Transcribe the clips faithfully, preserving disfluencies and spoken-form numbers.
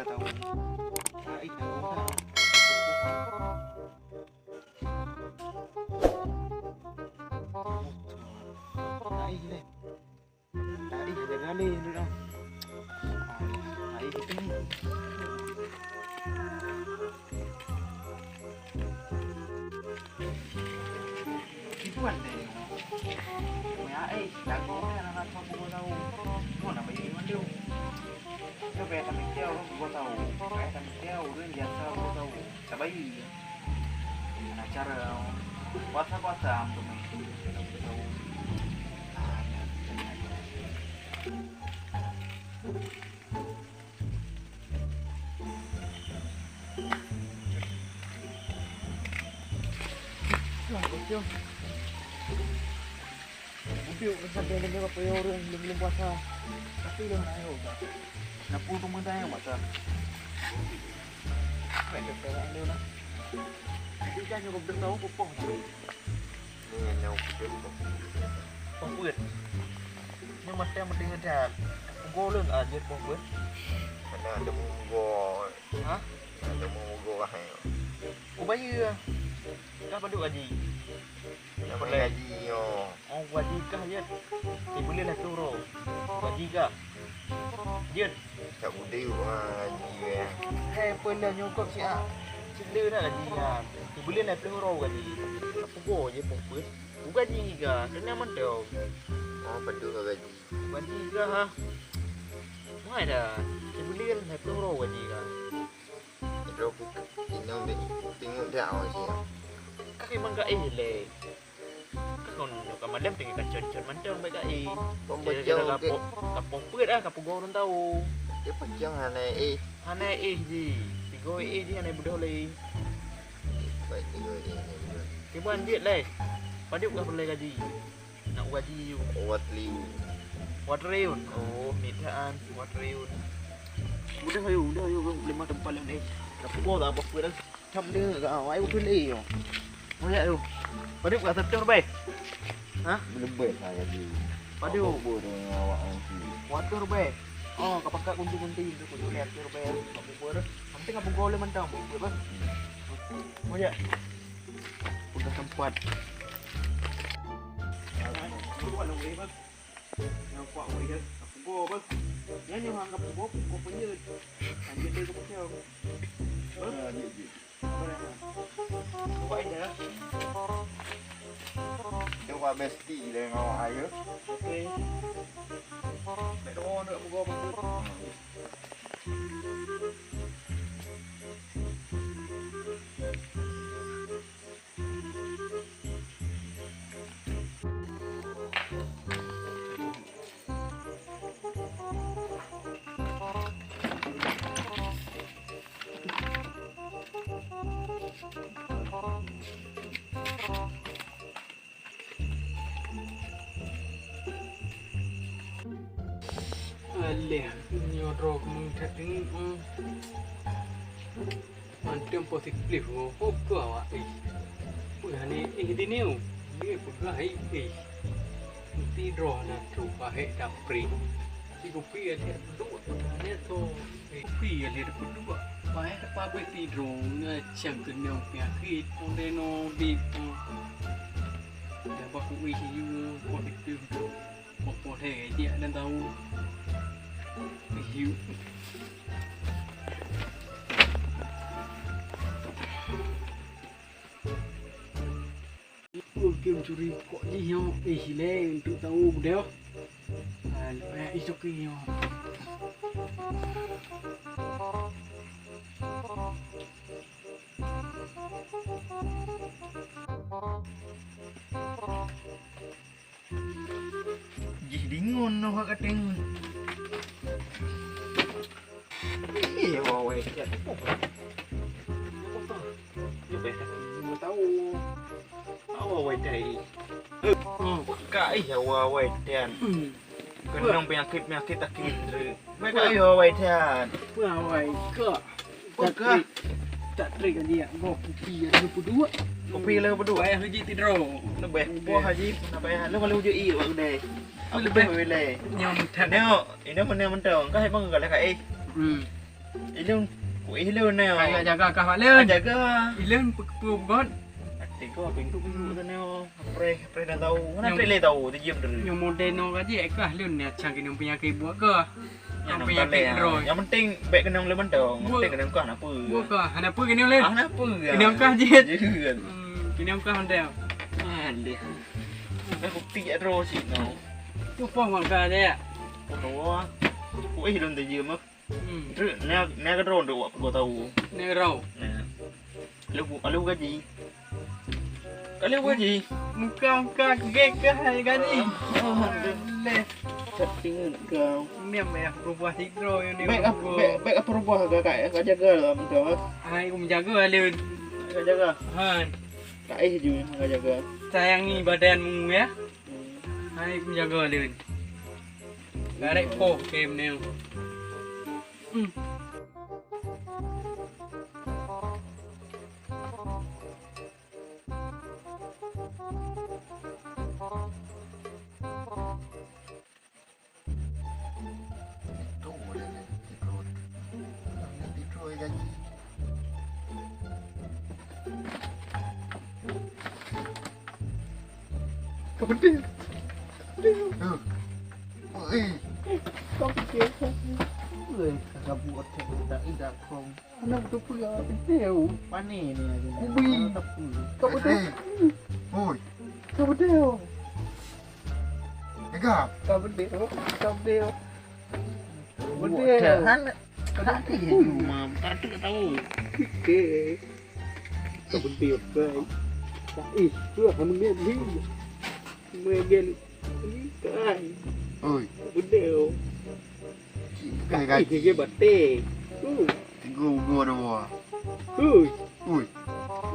Tahu. Ai, tahu dah. Ai, deh. Ai, jaga ni dulu. Ai, kita ni. Kiban deh. Meu'ah, eh, lagu ni anak-anak semua pukul tahu. Mana bayi mandum? Coba ya, tapi dia orang pukul tahu. Kayak tapi dia orang biasa pukul tahu. Tak bayi. Mana cara puasa-puasa untuk main? Wah, bocor. Udah, sampai dengan apa ya orang belum, belum puasa. Tapi dah naik, dah. Nak pun pemuda yang mata. Baik, dah, dah, dah, dah. Jadi, dah nyuruh beritahu, pupuk. Ni yang nyuruh beritahu. Pupuk. Ni mata yang penting dah. Pukul lagi, pupuk. Mana ada pukul. Hah? Ada mau gurah, eh. Kubayeue. Kah padub gaji? Nama gaji nyoe? Oh, gaji kah, Jeuet? Sibuleuen lhèe plôh uroe. Gaji kah? Jeuet. Tak udép, ah, gaji, eh. Hai, peue lheueh nyoe kok siat? Sibuleuen dah gaji, ah. Sibuleuen lhèe plôh uroe gaji. Apa go je, peuet? Gaji kah? Kena mantong. Oh, padub gaji. Gaji kah, ha? Wah, dah. Sibuleuen lhèe plôh uroe gaji kah? Droe inong dek tengok dak awak siap. Kaki mang ka éh lé. Kakon nyoe ka malam teungoh ka con-con mantong baik ka éh. Pembocor. Gara-gara ke- kapok, kapok peuet ah, kapok gurong tahu. Dia pacang hana éh. Hana éh ji. Tiga éh ji hana beudôh lé. Baik tiga éh hana beudôh. Kiban jeuet lé. Padub ka peureulèe gaji. Nak gaji yuk. Dua triliun. Dua triliun. Oh, mitaan dua triliun. Udah ayo, udah ayo, beli mah tempat lain eh. Dah pukul tak apa-apa dah. Cam dia ke awak ayo beli yo. Boleh ayo. Padub ka seratus ribèe. Hah? Lebih lah gaji. Padub. Apa pun dengan awak nanti. Seratus ribèe. Oh, ka pakai kunci-kunci tu, kunci seratus ribèe. Apa pun. Nanti ka pukul lima mantong, pukul apa? Boleh. Udah sempat. Nampak wayah, apa go, bang? Nyan yang anggap go, go penyet. Lanjut dia ke pecah. Bang? Buka aja. Dia buat bestie dia dengan awak aja. Okey. Baik, tunggu nak buka apa? Alah, nyoe droe keumeung that teungoh, hmm. Mantong positif, oh, oh, keu awak, eh. Peue hana éh di nyoe? Dia peugah, eh, eh. Meusti droe na trok bahek dapri. Si kupi ada dua, hana so. Eh, kupi ada dua. Bahek apa habis ti droe, ngacang keunong penyakit, ondeh no di, oh. Dah baku ih, you, positif tu. Apa hai dia dan tahu. Hiu. Oke, mencuri kok jih nyoe. Eh, sile untuk tahu budeh. Ah, eh, it's okay nyoe. Jih dingon noh ka teng. Ih, awai cat. Awai cat. Awai cat. Hmm. Keunong penyakit-penyakit sakit. Mereka ayo awai cat. Awai cat. Peugah. Tak trik, tak trik kan dia. Goh kupi ada peuduek. Kupi lagi peuduek. Payah haji tidro. Leubeh boh haji, payah. Lu kalau uji i wak gede. Leubeh. Leubeh. Nyam that. Nyo, ini mana mentong. Kah emang galak kai. Hmm. Ilôn, ku ilôn nyoe. Kayok jaga kah bak lôn. Ah, jaga. Ilôn pe-, peue bugot? Até ko pintu pintu tu nyoe. Preh, preh dah tahu. Mana preh le tahu, tu jiem tu. Nyoe model nyoe gaji kah lôn ni acang keuneuk peunyakét buet kah? Yang penting bek keunong le mantong. Yang penting keunong kah hana peue. Buet kah? Hana peue keuneuk lôn. Ah, hana peue. Keuneuk kah jeuet? Jeuet. Hmm, keuneuk kah mantong. Aduh. Dah bukti jak droe cit nyoe. Tu poh mangka je. Poh. Ku ilôn tu jiem ah. Hmm. Terus, na, na keudroe untuk awak peugoe tahu. Na keudroe. Nah. Kalau bu-, kalau gaji. Kalau gaji. Muka-muka gek ke hai gaji. Oh, deh. Cak tinggal kau. Ni meh berubah sidro ni. Baik apa, baik, baik apa rubah kau, kak? Kau jaga lah, betul. Hai, aku menjaga alun. Kau jaga. Hai. Kak eh je kau jaga. Sayangi badanmu ya. Hmm. Hai, aku menjaga alun. Garek poh kem ni. Hmm. Kau pedih. Huh. Ui. Kau pedih. Ui, kagak buat tak, tak, tak, kong. Anak tu pula pedih. Panih ni aja. Kubi. Kau pedih. Eh. Ui. Kau pedih. Ega. Kau pedih. Kau pedih. Betul. Hana. Tapi cuma tak tahu. Oke. Kemudian baik. Ih, tu lah kemudian ni. Kemudian ni kai. Oi. Betul. Kai gaji. Ih, dia batik. Tu. Tiga, dua, dua. Ui. Ui.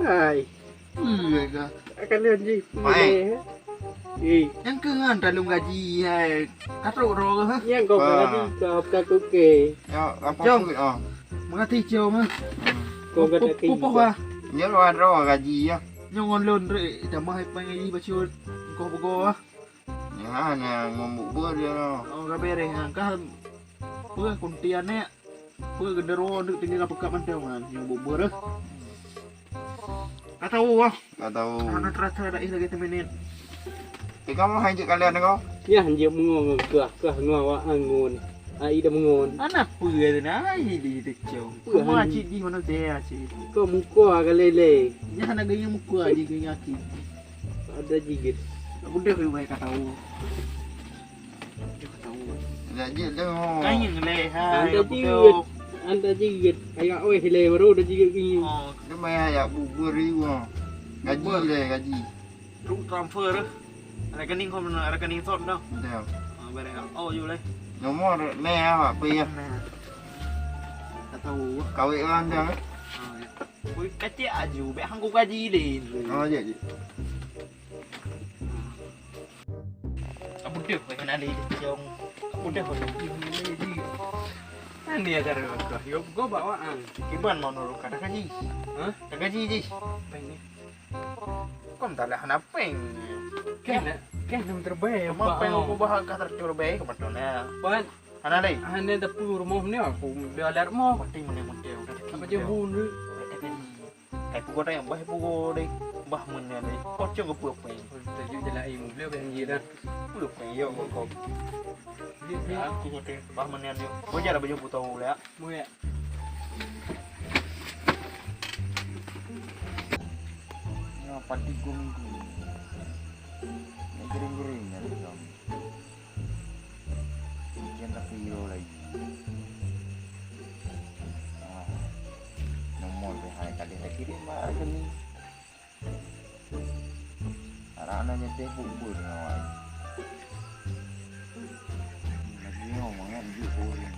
Hai. Peue ka? Akan lôn jih. Mai. Eh. Nyang keu ngon taleueng gaji hai. Ka trok droe ha. Nyang kau ka gaji ka ka kuke. Ya, apa Jom. Kuke ah. Mengerti Jom ah. Kau ka tak. Pupoh ah. Nyoe droe gaji ya. Nyoe ngon lôn rek tambah hai pangai bacut. Kau peugoe ah. Nyan, nyan, ngon bubur dia lah. Oh, ka beres nyan. Ka peue kuntian ni? Peue genderuwo neuk tinggai ka peugah mantong nyan. Nyoe bubur eh. Ka tahu ah. Ka tahu. Mana terasa dah ih lagi semenit. Eh, kamu hai jek kalian kau? Ya, hanjeuet meungon ngon kah, kah ngon awak ngon. Ai dah meungon. Ana peue tu nah, ai di tecong. Peue Kamu han- acik di mana teh acik? Kau muka ka lele. Nyan nak gaya muka di gaya acik. Ada jigit. Udah kau baik ka tahu. Udah ka tahu. Dah jigit dah. Kain leh hai. Ada jigit. Ada jigit. Ayak weh leh baru ada jigit gini. Oh, dia main ayak bubur ni wah. Gaji leh gaji. Truk transfer. Rekening kau mana rekening sot dah. Dah. Ah, barang. Oh, yo leh. Nomor leh awak apa ya? Nah. Tak tahu. Kawik orang dah. Ah, ya. Ui, kacik aju, bek hangku gaji deh. Oh, ya, ya. Kamu deh, weh, kenali deh, Jong. Kamu deh, weh. Mana ya cara kau? Yo, gua bawaan. Kiban mau nurut kata gaji. Hah? Kata gaji, ji. Apa ini? Kau tak ada hana peng. Kan, kan yang terbaik. Cuma peng aku bahas kata terbaik, kebetulan. Pan, Hana lé. Hana teupeu rumoh ni aku dah lat rumoh. Penting mending penting. Apa je bun tu? Tapi pukul dah bah pukul deh. Bah mending deh. Pocong ke apa? Tajuk je lain. Boleh bagi dah. Boleh payah kau. Aku kata bah mending dia. Kau jangan baju putau lah. Mu ya. Ya pati gong tu. Yang kering-kering dari kami. Mungkin tapi yo lagi. Ah, nomor tu hai kali lagi dia marah ke ni. Anak anak nyetir bubur dengan awak. Lagi ngomong kan juk orang.